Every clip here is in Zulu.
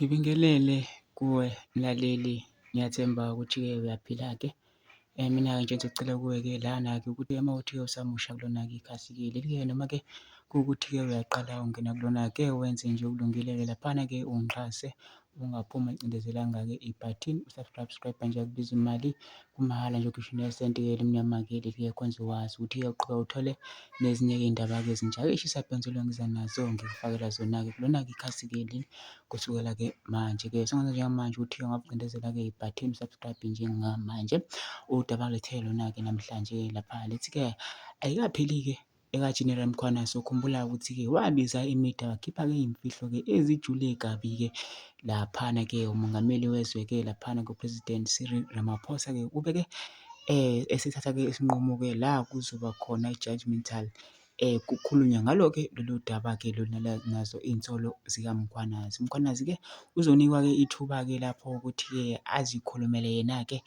Ngibingelele kuwe mlaleli, ngiyathemba ukuthi-ke uyaphila-ke. Mina-ke nje ngizocela kuwe-ke lana-ke ukuthi uma kuwukuthi-ke usamusha kulona-ke ikhasi-ke leli-ke noma-ke kuwukuthi-ke uyaqala ungena kulona-ke wenze nje okulungile-ke laphana-ke ungixhase ungaphumi ungacindezelanga-ke ibhathini u-subscribe nje akubizi imali kumahhala nje ukhishwe nesenti-ke elimnyama-ke leli-ke khonze wazi ukuthi-ke uqhubeka uthole nezinye-ke iy'ndaba-ke ezintsha-ke ey'shisa bhe ngizolokhu ngiza nazo ngikufakela zona-ke kulona-ke ikhasi-ke leli kusukela-ke manje-ke. Sengikwenza njengamanje ukuthi ungacindezela-ke ibhathini u-subscribe njengamanje. Udaba ngilethe lona-ke namhlanje lapha lithi-ke ayikapheli-ke ekaGeneral Mkhwanazi. Ukhumbula ukuthi-ke wabiza i-media wakhipha-ke iy'mfihlo-ke ezijule kabi-ke laphana-ke umongameli wezwe-ke laphana ku-President Cyril Ramaphosa-ke ube-ke esethatha-ke isinqumo-ke la kuzoba khona i-judgemental kukhulunywa ngalo-ke lolu daba-ke lolu nazo iy'nsolo zikaMkhwanazi. UMkhwanazi-ke uzonikwa-ke ithuba-ke lapho ukuthi-ke azikhulumele yena-ke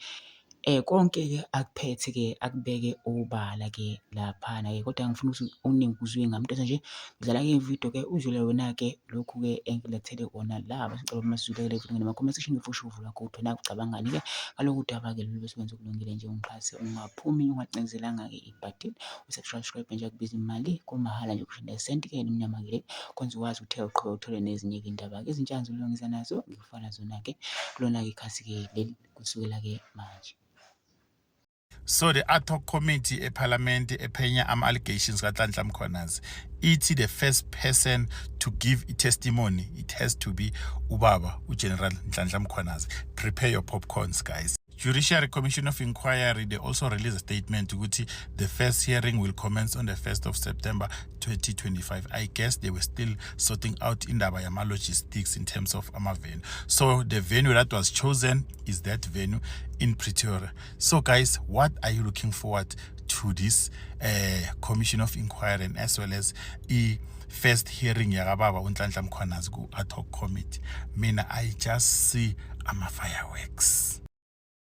konke-ke akuphethe-ke akubeke obala-ke laphana-ke kodwa ngifuna ukuthi okuningi kuzwe ngami. Kodwa nje dlala-ke ividiyo-ke uzwele wena-ke lokhu-ke engilethele kona la. Bese ngicela uma sizwile le video ngene comment section ufushe uvo lwakho ukuthi wena ucabangani-ke ngalokhu daba-ke lolu bese wenza okulungile nje ungixhase ungaphumi ungacindezelanga-ke ibhathini u-subscribe nje akubizi imali kumahhala nje kusho nesenti-ke elimnyama-ke leli kwenza ukwazi ukuthi uqhubeke uthole nezinye-ke iy'ndaba-ke ezintsha ngizolungisa nazo ngikufana zona-ke kulona-ke ikhasi-ke leli kusukela-ke manje. So the ad hoc committee eParliament ephenya ama-allegations kaNhlanhla Mkhwanazi ithi the first person to give i-testimony, it has to be ubaba uGeneral Nhlanhla Mkhwanazi. Prepare your popcorns, guys. Judiciary Commission of Inquiry, they also released a statement ukuthi the first hearing will commence on the 1st of September 2025. I guess they were still sorting out indaba yama-logistics in terms of ama-venue. So the venue that was chosen is that venue in Pretoria. So guys, what are you looking forward to this Commission of Inquiry and as well as i first hearing yakababa uNhlanhla Mkhwanazi ku ad hoc committee? Mina, I just see ama fireworks.